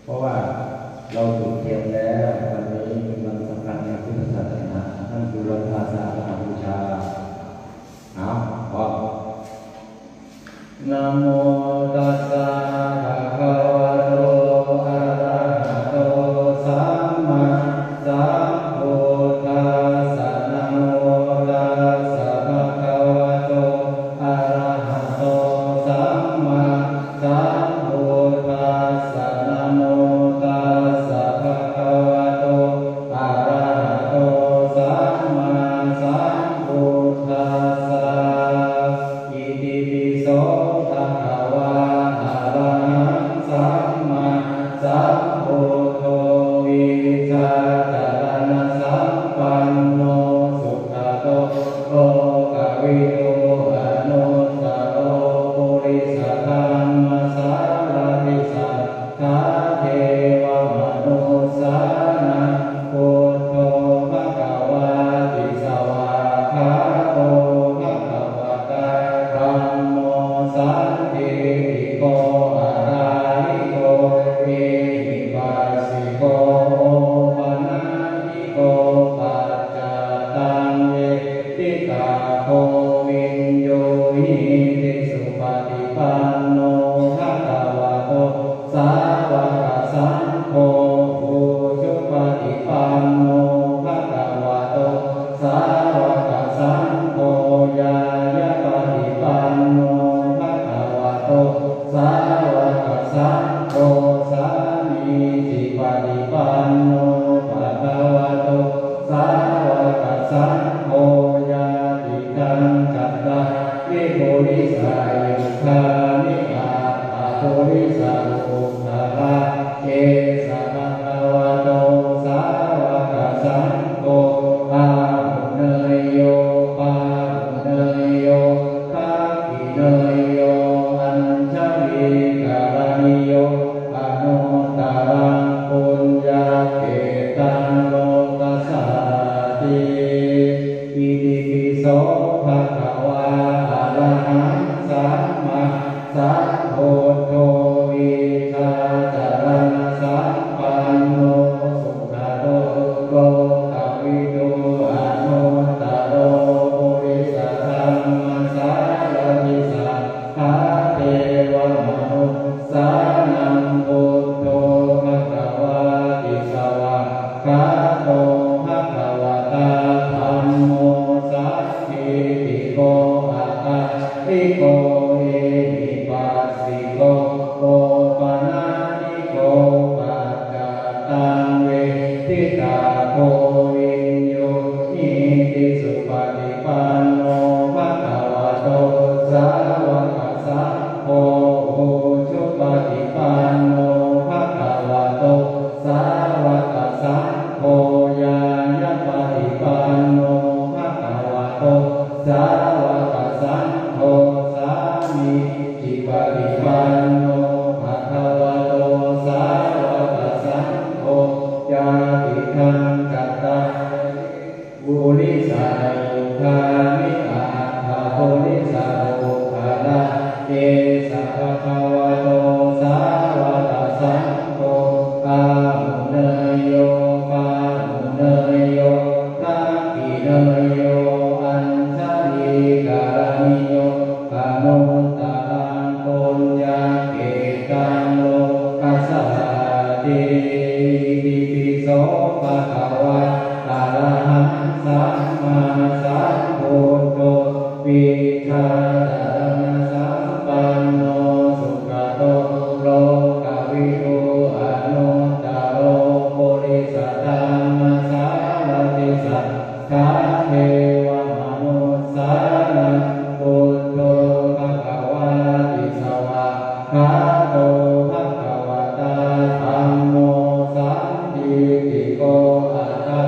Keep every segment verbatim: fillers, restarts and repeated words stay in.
เพราะว่าเราจุดเทียนแล้ว วันนี้เป็นวันสำคัญในพุทธศาสนา นั่นคือวันอาสาฬหบูชา เอา พร้อม Namo tassa bhagavato arahato sammāsambuddhassa. Namo tassa bhagavato arahato sammāsambuddhassa. Namo tassa bhagavato arahato sammāsambuddhassa. Itipi so bhagavā arahaṃ sammāsambuddho vijjācaraṇasampanno sugato lokavidū anuttaro purisadammasārathi satthā devamanussānaṃ buddho bhagavāti. Svākkhāto bhagavatā dhammo sandiṭṭhiko akāliko ehipassiko opanayiko paccattaṃ veditabbo viññūhīti. Supaṭipanno bhagavato sāvakasaṅgho, ujupaṭipanno bhagavato sāvakasaṅgho, ñāyapaṭipanno bhagavato sāvakasaṅgho, sāmīcipaṭipanno bhagavato sāvakasaṅgho, yadidaṃ cattāri purisayugāni aṭṭha purisapuggalā, esa bhagavato sāvakasaṅgho, āhuneyyo pāhuneyyo dakkhiṇeyyo añjalikaraṇīyo anuttaraṃ puññakkhettaṃ lokassāti. Itipi so bhagavā arahaṃ sammāsambuddho vijjācaraṇasampanno sugato lokavidū anuttaro purisadammasārathi satthā devamanussānaṃ buddho bhagavāti. Svākkhāto bhagavatā dhammo sandiṭṭhiko akāliko ehipassiko opanayiko paccattaṃ veditabbo viññūhīti. Supaṭipanno bhagavato sāvakasaṅgho, ujupaṭipanno bhagavato sāvakasaṅgho, ñāyapaṭipanno bhagavato sāvakasaṅgho, sāmīcipaṭipanno bhagavato sāvakasaṅgho, yadidaṃ cattāri purisayugāni aṭṭha purisapuggalā, esa bhagavato sāvakasaṅgho, āhuneyyo pāhuneyyo dakkhiṇeyyo añjalikaraṇīyo anuttaraṃ puññakkhettaṃ lokassāti. Itipi so bhagavā arahaṃ sammāsambuddho vijjācaraṇasampanno sugato lokavidū anuttaro purisadammasārathi satthā devamanussānaṃ buddho bhagavāti. Svākkhāto bhagavatā dhammo sandiṭṭhiko akā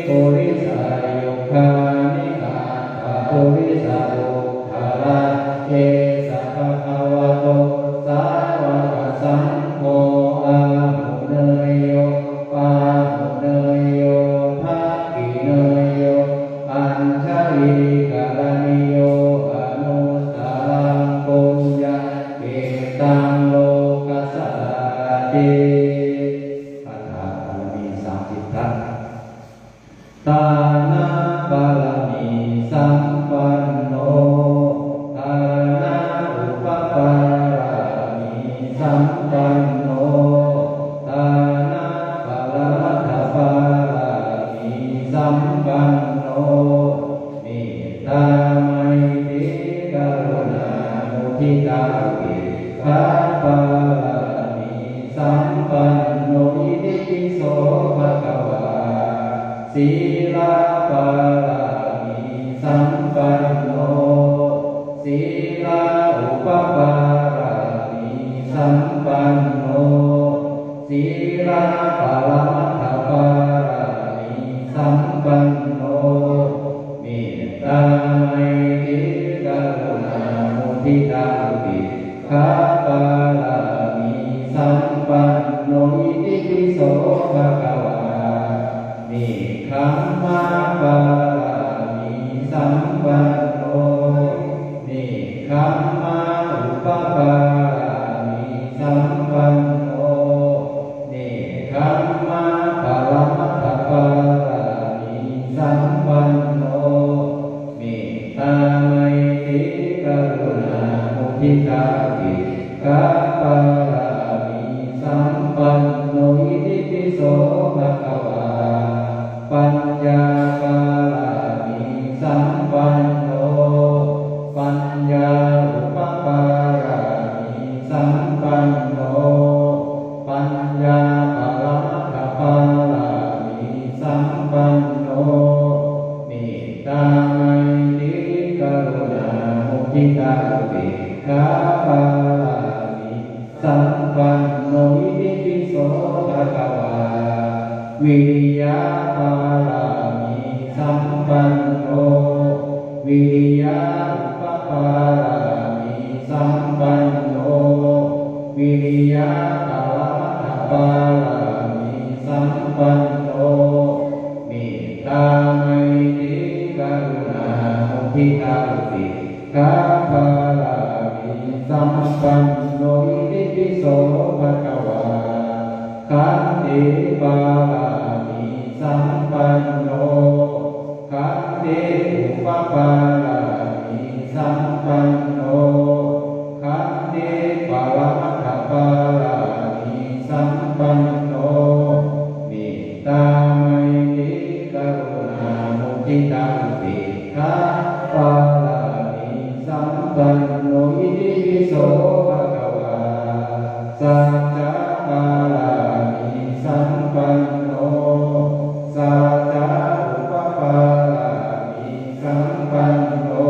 Purisayugāni aṭṭha purisapuggalā, esa bhagavato sāvakasaṅgho, āhuneyyo pāhuneyyo dakkhiṇeyyo añjalikaraṇīyo anuttaraṃ puññakkhettaṃ lokassāti. คาถาบารมีสามสิบทัศน์ Dānapāramī sampanno, dāna upapāramī sampanno, dāna paramatthapāramī sampanno, mettā maitrī karuṇā muditā upekkhā pāramī sampanno, itipi so bhagavā. Sīla pāramī sampanno, sīla upapāramī sampanno, sīla paramatthapāramī sampanno, mettā maitrī karuṇā muditā upekkhā pāramī sampanno, itipi so bhagavā. Nekkhamma pāramī sampanno, nekkhamma upapāramī sampanno, nekkhamma paramatthapāramī sampanno, mettā maitrī karuṇā muditā upekkhā pāramī sampanno, itipi so bhagavā. Paññā pāramī sampanno, paññā upapāramī sampanno, paññā paramatthapāramī sampanno, mettā maitrī karuṇā muditā upekkhā pāramī sampanno, itipi so bhagavā. Viriya pāramī sampanno, viriya upapāramī sampanno, viriya paramatthapāramī sampanno, mettā maitrī karuṇā muditā upekkhā pāramī sampanno, itipi so bhagavā. Khanti pāramī sampanno, khanti upapāramī sampanno, khanti paramatthapāramī sampanno, mettā maitrī karuṇā muditā upekkhā pāramī sampanno, itipi so bhagavā. Sacca pāramī sampanno, sacca upapāramī sampanno,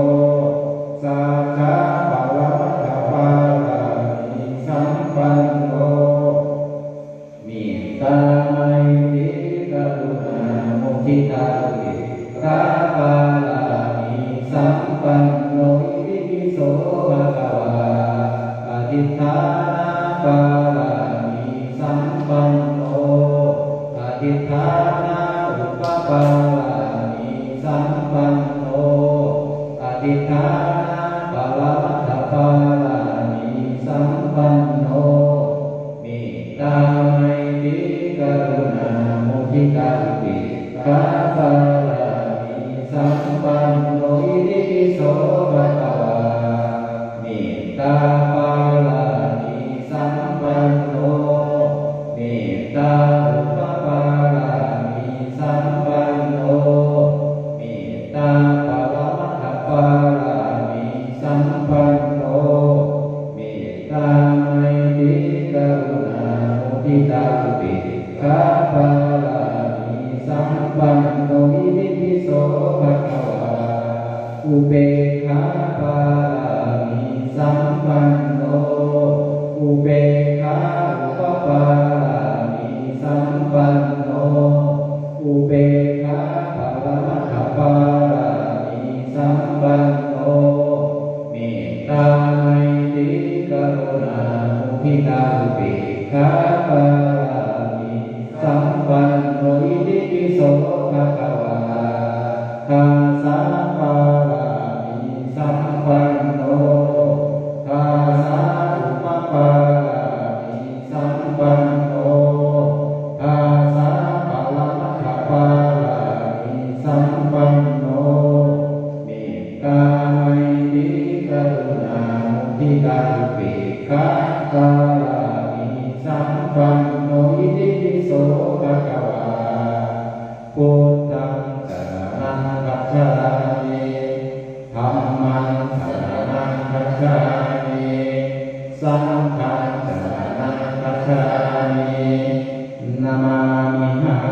sacca paramatthapāramī sampanno, mettā maitrī karuṇā muditā upekkhā pāramī sampanno, itipi so bhagavā. Adhiṭṭhāna pāramī sampanno, adhiṭṭhāna upapāramī sampanno, adhiṭṭhāna paramatthapāramī sampanno, mettā maitrī karuṇā muditā upekkhā pāramī sampanno, itipi so bhagavā. Mettā pāramī sampanno, mettā upapāramī sampanno, mettā paramatthapāramī sampanno, mettā maitrī karuṇā muditā upekkhā pāramī sampanno, itipi so bhagavā. Upekkhā pāramī sampanno, upekkhā upapāramī sampanno, upekkhā Paramattha pāramī sampanno, mettā maitrī karuṇā muditā upekkhā pāramī sampanno, itipi so bhagavā. Dasa pāramī sampanno, dasa upapāramī sampanno, dasa paramattha pāramī sampanno, mettā maitrī karuṇā muditā upekkhā pāramī sampanno, itipi so bhagavā. Buddhaṃ saraṇaṃ gacchāmi. Dhammaṃ saraṇaṃ gacchāmi. Saṅghaṃ saraṇaṃ gacchāmi. Namāmihaṃ.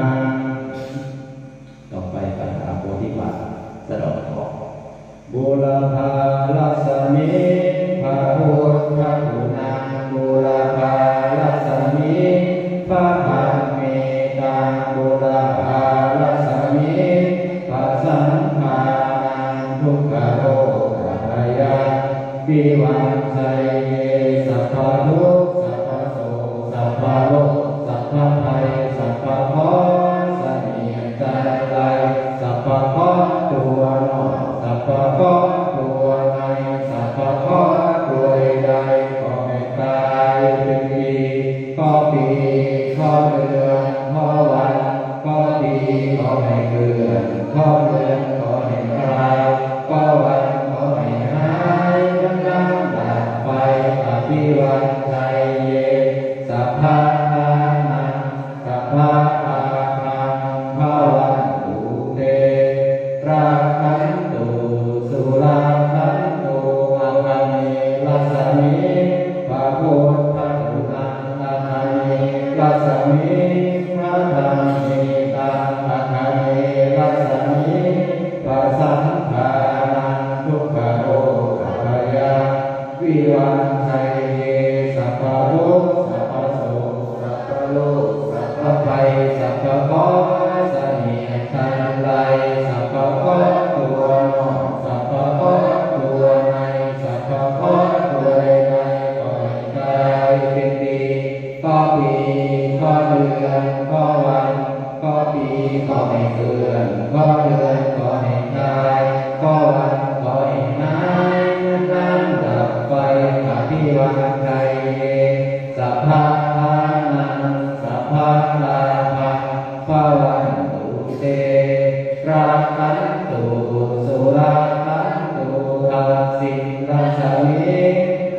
ต่อไปคาถาโพธิบาทสะเดาะเคราะห์ Būrapārasmiṃ bhavū buddhaguṇaṃ, būrapārasmiṃ bhadhammetaṃ, būrapārasmiṃ bhasaṅghānaṃ dukkharogabhayaṃ vivañjaye. Sabbadukkha sabbasoka sabbaroga sabbabhaya sabbakevaṃ จันไร สับปะเคราะห์ตัวนอก สับปะเคราะห์ตัวใน สับปะเคราะห์ตัวใดๆ ขอให้กลายเป็นดี เคราะห์ปี เคราะห์เดือน เคราะห์วัน เคราะห์ปีขอให้เคลื่อน เคราะห์เดือนขอให้คลาย เคราะห์วันขอให้หาย ทั้งดับไป Abhivañjaye. Sabbadhanaṃ sabbalābhaṃ bhavantu te. Rakkhantu surakkhantu. Āganerasmiṃ bhavū buddhaguṇaṃ, āganerasmiṃ bhadhammetaṃ, āganerasmiṃ bhasaṅghānaṃ dukkharogabhayaṃ vivañjaye. Sabbadukkha sabbasoka sabbaroga sabbabhaya sabbakevaṃ จันไร สับปะเคราะห์ตัวนอก สับปะเคราะห์ตัวใน สับปะเคราะห์ตัวใดๆ ขอให้กลายเป็นดี เคราะห์ปี เคราะห์เดือน เคราะห์วัน เคราะห์ปีขอให้เคลื่อน เคราะห์เดือนขอให้คลาย เคราะห์วันขอให้หาย นั้นดับไป Abhivañjaye. Sabbadhanaṃ sabbalābhaṃ bhavantu te. Rakkhantu surakkhantu. Dakkhiṇarasmiṃ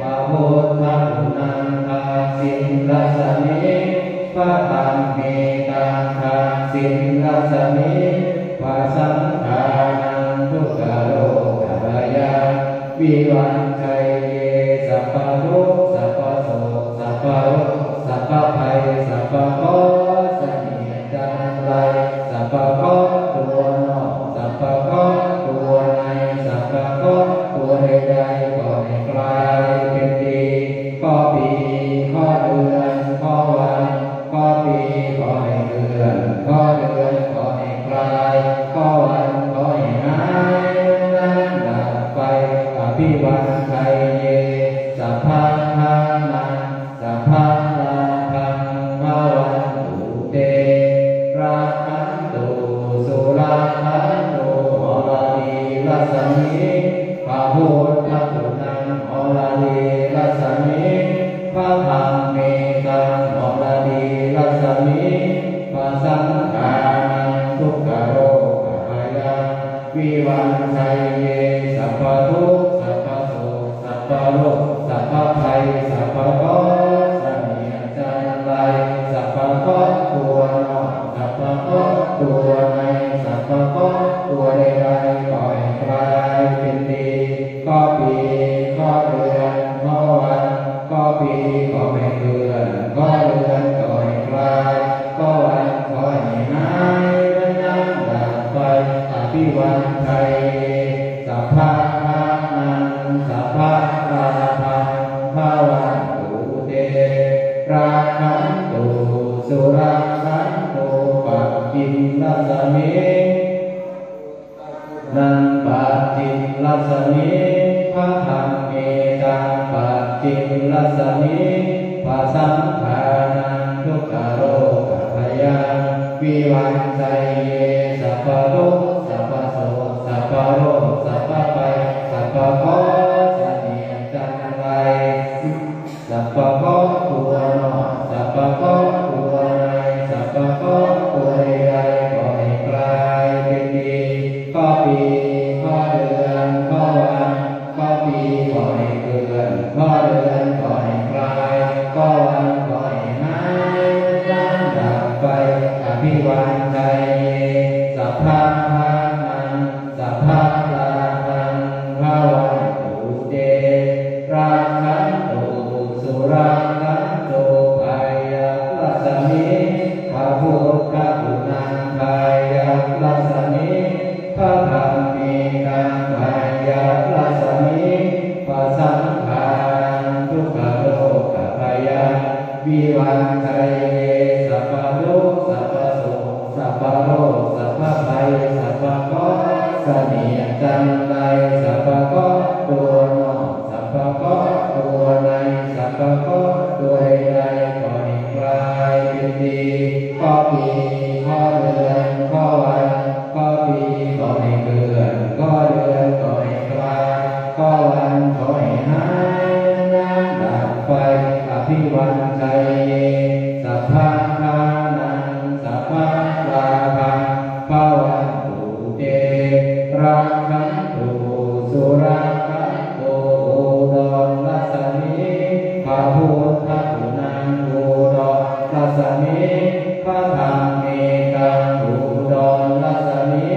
bhavū buddhaguṇaṃ, dakkhiṇarasmiṃ bhadhammetaṃ, dakkhiṇarasmiṃ bhasaṅghānaṃ dukkharogabhayaṃ vivañjaye. Sabbadukkha sabbasoka sabbaroga sabbabhaya sabbakevaṃ จันไร สับปะเคราะห์ตัวนอก สับปะเคราะห์ตัวใน สับปะเคราะห์ตัวใดๆ ขอให้กลายเป็นดี เคราะห์ปี เคราะห์เดือน เคราะห์วัน เคราะห์ปีขอให้เคลื่อน เคราะห์เดือนขอให้คลาย เคราะห์วันขอให้หาย นั้นดับไป Abhivañjaye. Sabbadhanaṃ sabbalābhaṃ bhavantu te. Rakkhantu surakkhantu. Haradīrasmiṃ bhavū buddhaguṇaṃ, haradīrasmiṃ bhadhammetaṃ, haradīrasmiṃ bhasaṅghānaṃ dukkharogabhayaṃ vivañjaye. Sabbadukkha sabbasoka sabbaroga sabbabhaya sabbakevaṃ จันไร สับปะเคราะห์ตัวนอก สับปะเคราะห์ตัวใน สับปะเคราะห์ตัวใดๆ ขอให้กลายเป็นดี เคราะห์ปี เคราะห์เดือน เคราะห์วัน เคราะห์ปีขอให้เคลื่อน เคราะห์เดือนขอให้คลาย เคราะห์วันขอให้หาย นั้นดับไป Abhivañjaye. Sabbadhanaṃ sabbalābhaṃ bhavantu te. Rakkhantu surakkhantu. Pakkhiṇarasmiṃ ข้อปี ข้อเดือน ข้อวัน ข้อปีขอให้เคลื่อน ข้อเดือนขอให้คลาย ข้อวันขอให้หาย น้ำดับไฟ Abhivañjaye sabbadhanaṃ sabbalābhaṃ bhavantu te. Rakkhantu surakkhantu, bhayarasmiṃ pabudhaguṇaṃ, bhayarasmiṃ padhammetaṃ, bhayarasmiṃ pasaṅghānaṃ, dukkharogabhayaṃ vivañjaye. สัพพะทุกข์ สัพพะโศก สัพพะโรค สัพพะภัย สัพพะเคราะห์ เสนียดจัญไร สัพพะเคราะห์ตัวนอก สัพพะเคราะห์ตัวใน สัพพะเคราะห์ตัวใดๆ ขอให้กลายเป็นดี ข้อปี ข้อเดือน ข้อวัน ข้อปีขอให้เคลื่อน ข้อเดือนขอให้คลาย ข้อวันขอให้หาย น้ำดับไฟ Abhivañjaye sabbadhanaṃ sabbalābhaṃ bhavantu te. Rakkhantu surakkhantu, อุดรรัศมี pabudhaguṇaṃ, อุดรรัศมี padhammetaṃ, อุดรรัศมี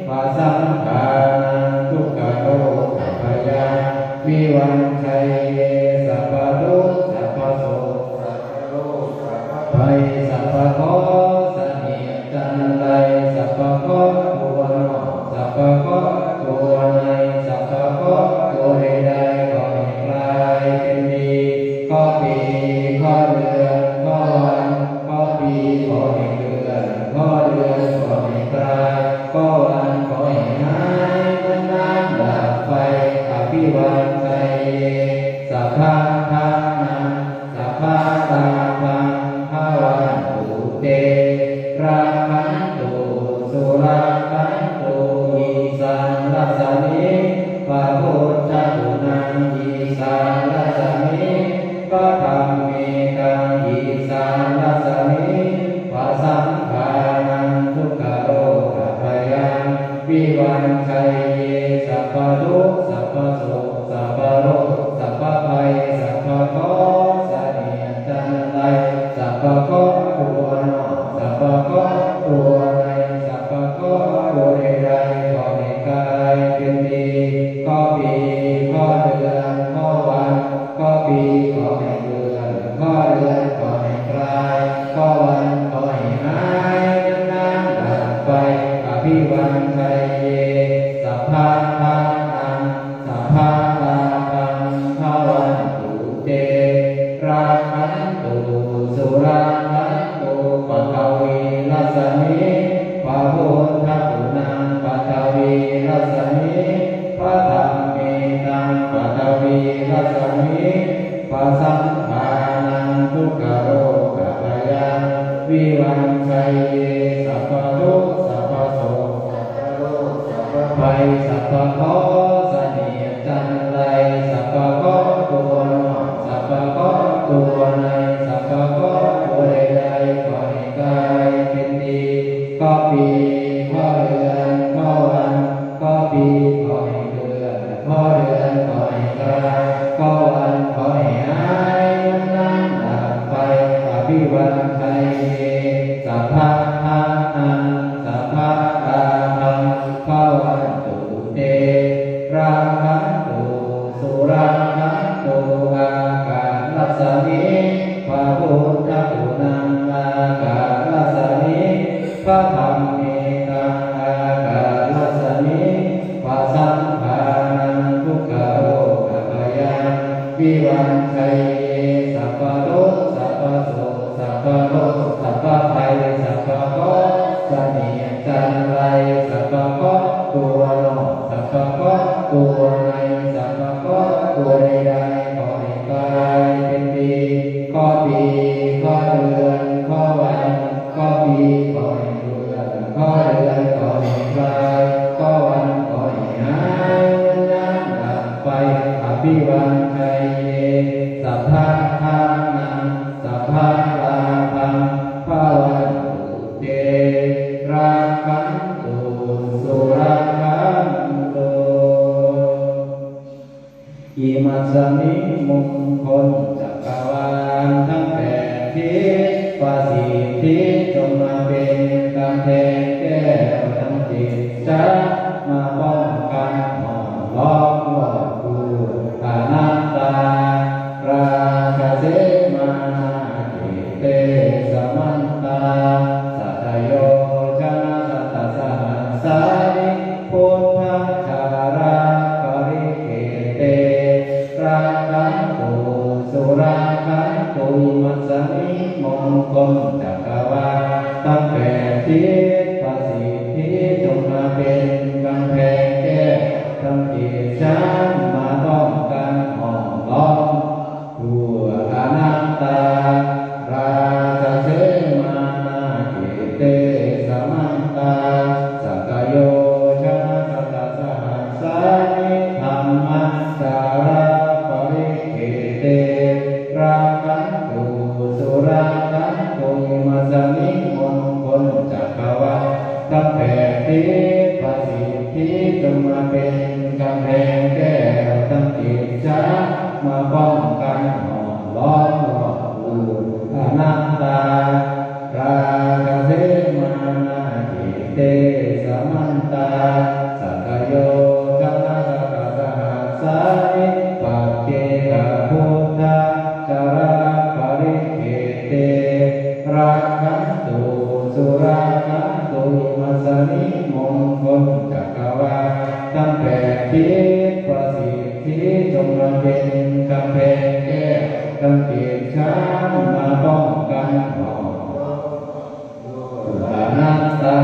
pasaṅghānaṃ, dukkharogabhayaṃ vivañjaye. สัพพะทุกข์ สัพพะโศก สัพพะโรค สัพพะภัย สัพพะเคราะห์เสนียดจัญไร สัพพะเคราะห์ตัวนอก สัพพะเคราะห์ตัวใน สัพพะเคราะห์ตัวใดๆ ขอให้กลายเป็นดี ข้อปี ข้อเดือน ข้อวัน ข้อปีขอให้เคลื่อน ข้อเดือนขอให้คลาย ข้อวันขอให้หาย น้ำดับไฟ Abhivañjaye sabbadhanaṃ sabbalābhaṃ bhavantu te. Rakkhantu surakkhantu, Isānarasmiṃ pabudhaguṇaṃ, Isānarasmiṃ padhammetaṃ, Isānarasmiṃ pasaṅghānaṃ, dukkharogabhayaṃ vivañjaye. สัพพะทุกข์ สัพพะโศก สัพพะโรค สัพพะภัย สัพพะเคราะห์เสนียดจัญไร สัพพะเคราะห์ตัวนอก สัพพะเคราะห์ตัวใน สัพพะเคราะห์ตัวใดๆ ขอให้กลายเป็นดี ข้อปี ข้อเดือน ข้อวัน ข้อปีขอให้เคลื่อน ข้อเดือนขอให้คลาย ข้อวันขอให้หาย น้ำดับไฟ Abhivañjaye sabbadhanaṃ sabbalābhaṃ bhavantu te. Rakkhantu surakkhantu, ปฐวีรัศมี pabudhaguṇaṃ, ปฐวีรัศมี padhammetaṃ, ปฐวีรัศมี pasaṅghānaṃ, dukkharogabhayaṃ vivañjaye. สัพพะทุกข์ สัพพะโศก สัพพะโรค สัพพะภัย สัพพะเคราะห์เสนียดจัญไร สัพพะเคราะห์ตัวนอก สัพพะเคราะห์ตัวใน สัพพะเคราะห์ตัวใดๆ ขอให้กลายเป็นดี ข้อปี ข้อเดือน ข้อวัน ข้อปีขอให้เคลื่อน ข้อเดือนขอให้คลาย ข้อวันขอให้หาย น้ำดับไฟ Abhivañjaye sabbadhanaṃ sabbalābhaṃ bhavantu te. Rakkhantu surakkhantu, อากาสรัศมี pabudhaguṇaṃ, อากาสรัศมี padhammetaṃ, อากาสรัศมี pasaṅghānaṃ, dukkharogabhayaṃ vivañjaye. สัพพะทุกข์ สัพพะโศก สัพพะโรค สัพพะภัย สัพพะเคราะห์เสนียดจัญไร สัพพะเคราะห์ตัวนอก สัพพะเคราะห์ตัวใน สัพพะเคราะห์ตัวใดๆ ขอให้กลายเป็นดี ข้อปี ข้อเดือน ข้อวัน ข้อปีขอให้เคลื่อน ข้อเดือนขอให้คลาย ข้อวันขอให้หาย น้ำดับไฟ Abhivañjaye sabbadhanaṃ sabbalābhaṃ bhavantu te. Rakkhantu surakkhantu. สมิงมงคลจักรวาลทั้งแปดทิศ ประสิทธิจงมาเป็นกำแพงแก้วทั้งจิต จะมาป้องกันห้อมล้อมรอบกู้อนันตา ราชเสมานาเขเต สมันตา สัตโยชนสัตสหัสสานิ พุทธจาราปริเขเต รักขันตุสุรักขันตุ อิมัสมิงมงคลจักรวาลทั้งแปดทิศ ประสิทธิจงมาเป็นกำแพงแก้วทั้งจิต จะมาป้องกันห้อมล้อม ทั่วอนันตา ราชเสมานาเขเต สมันตา สัตโยชนสัตสหัสสานิ ธัมมจาราปริเขเต รักขันตุสุรักขันตุ อิมัสมิงมงคลจักรวาลทั้งแปดทิศ ประสิทธิจงมาเป็นกำแพงแก้วทั้งจิต จะมาป้องกันห้อมล้อมรอบกู้อนันตา ราชเสมานาเขเต สมันตา สัตโยชนสัตสหัสสานิ ปัจเจกพุทธจาราปริเขเต รักขันตุสุรักขันตุ อิมัสมิงมงคลจักรวาลทั้งแปดทิศ ประสิทธิจงมาเป็นกำแพงแก้วทั้งจิต จะมาป้องกันห้อม อนันตา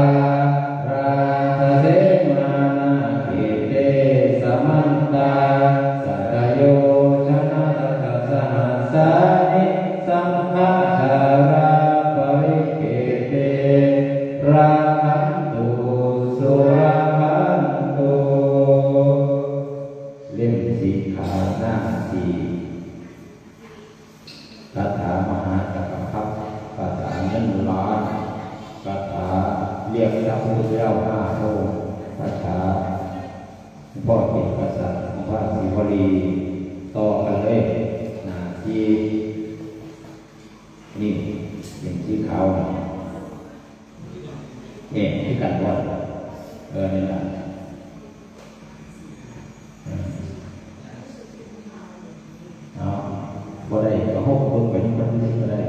ราชเสมานาเขเต สมันตา สัตโยชนสัตสหัสสานิ สังฆจาราปริเขเต รักขันตุสุรักขันตุ เล่มสีขาวหน้าสี่ คาถามหาจักรพรรดิ คาถาเงินล้าน คาถาเรียกทรัพย์พุทธเจ้าห้าพระองค์ คาถาหลวงพ่อเอกสัตย์ หลวงพ่อศรีวลี ต่อกันเลย หน้าสี่ นี่ เล่มสีขาวนี่ นี่คือกันบ่ เออ นี่ล่ะ เอา บ่ได้ก็หกเบิ่งไปนำกันก็ได้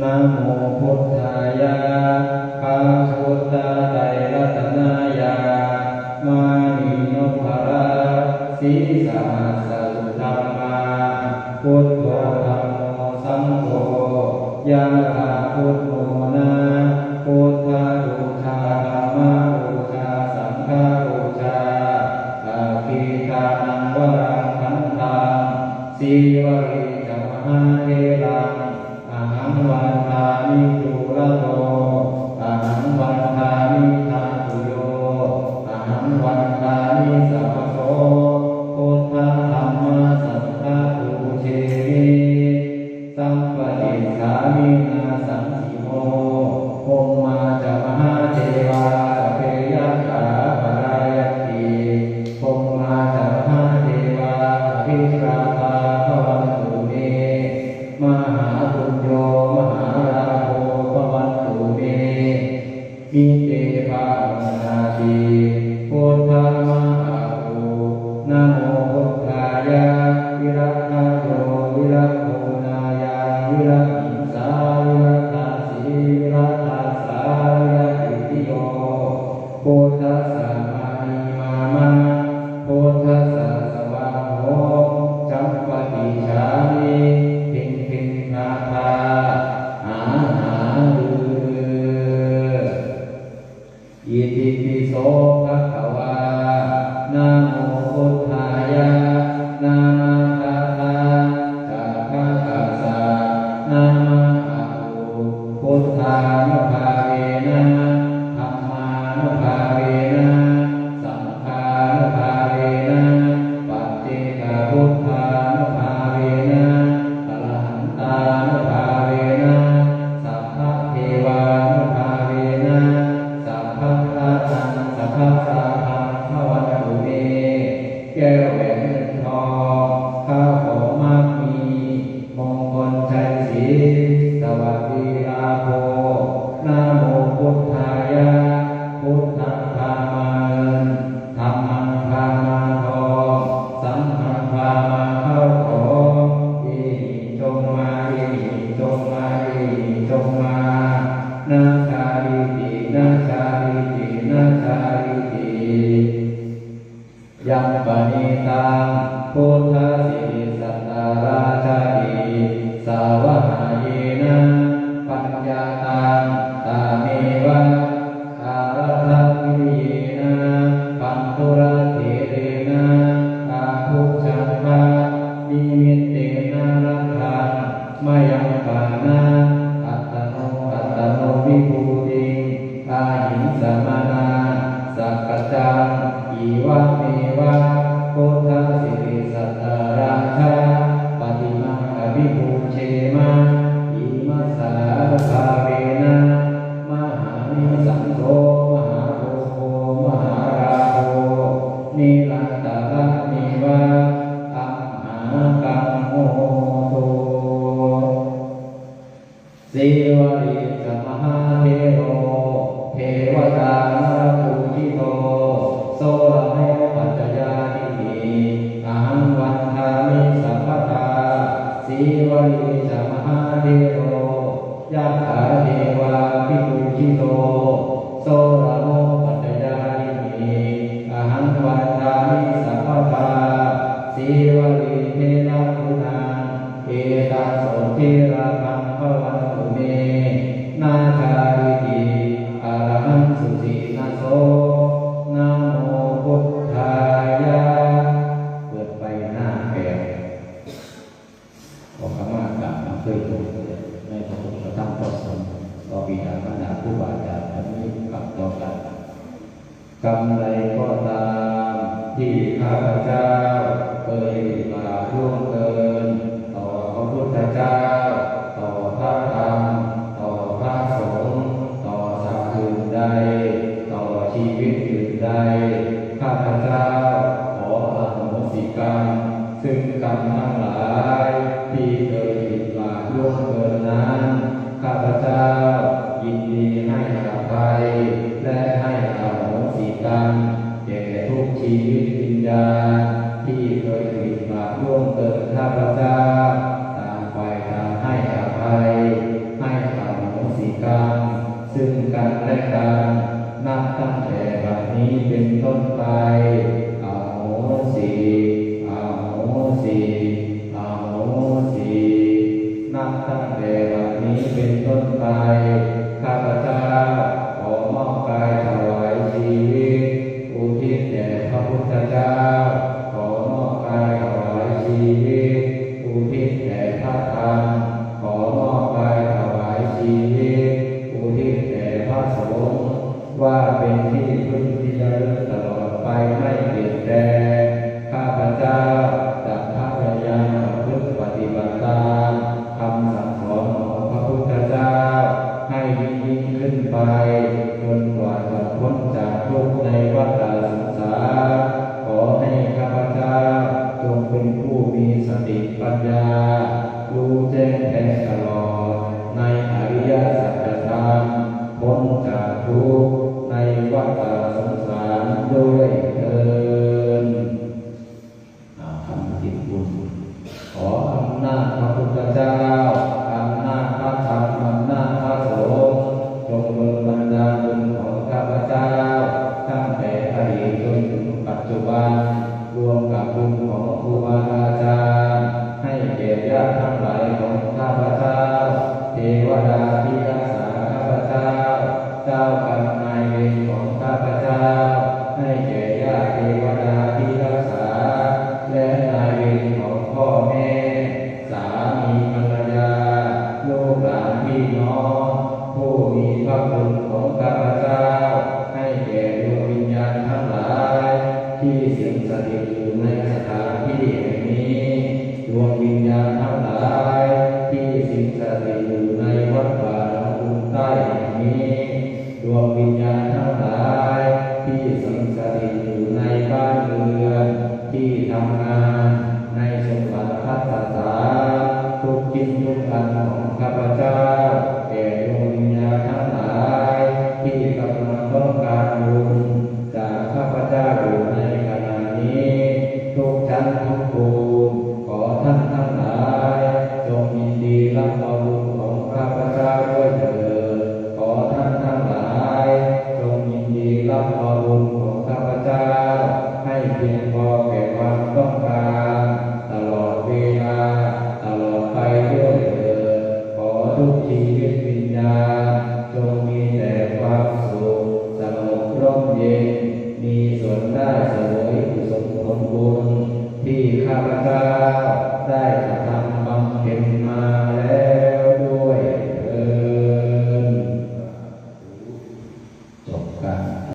Namo buddhāya, พระพุทธไตรรัตนญาณ มณีนพรัตน์ ศรีสหัสสุธรรมา Buddho dhammo saṅgho, ยะถา Buddho na, Buddhapūjā, Dhammapūjā, Saṅghapūjā, Dakkhiṇānaṃ varaṃ khandhaṃ, Sīvalī ca mahātheraṃ, ahaṃ vandāmi dūrato, ahaṃ vandāmi dhātuyo, ahaṃ vandāmi sabbaso, Buddha dhamma saṅgha pūjemi, sampaṭicchāmi nāsaṃsimo. Brahmā ca mahādevā, sabbe yakkhā parāyanti, Brahmā ca mahādevā, abhivātā bhavantu me, mahāpuñño mahālābho bhavantu me, mite bhavantāti. Buddha ma a u, namo buddhāya, viraggayo viraggonāyaṃ, virahiṃsā viraddhasī, viraddhassa virakkhipiyo, Buddhassa mānī māma, Buddhassa svāhom, sampaṭicchāmi, phiṃ phiṃ phā phā, hā hā rū rū. Itipi so bhagavā, namo buddhāya, namakāraṃ ca bhagavā, nama a u, buddhānubhāvena, dhammānubhāvena, saṅghānubhāvena, paccekabuddhānubhāvena, arahantānubhāvena, sabbadevānubhāvena, sabbarataṃ sabbarā Chārīti, na chārīti. Yaṃ paṇītaṃ buddhasiriṃ sattārājāhi savāhena paññātaṃ, tameva āraddhaṃ viriyena bandhurattherena ābhujaṅganimittena laddhaṃ mayampanāratano attano vibhūtiṃ ahiṃsāmaṇaṃ sakkaccaṃ. Evameva buddhasiriṃ sattārājā paṭimaṃ abhipūjema. Imassa ānubhāvena mahānisaṃso mahābhoggo mahārājo nirantarameva amhākaṃ hotu. Sīvalī ca mahāthero devatā mārapūjito, so ramo pañcayātīti ahaṃ vandāmi sabbadā. Sīvalī ca mahāthero yakkhā devābhipūjito, so ramo pañcayātīti ahaṃ vandāmi sabbadā. Sīvalī therā guṇā etaṃ sotthiṃ laddhaṃ bhavantu me. Na chārīti, arahaṃ suciṇaso. Namo buddhāya. เปิดไปหน้าแปด ขอขมากราบนำเพื่อนผมในพระพุทธพระธรรมพระสงฆ์ต่อบิดามารดาครูบาอาจารย์ อันนี้ขัดต่อกัน กรรมใดก็ตามที่ข้าพเจ้าเคยหยาบล่วงเกินต่อพระพุทธเจ้า ต่อพระธรรม ต่อพระสงฆ์ ต่อสัตว์อื่นใด ต่อชีวิตอื่นใด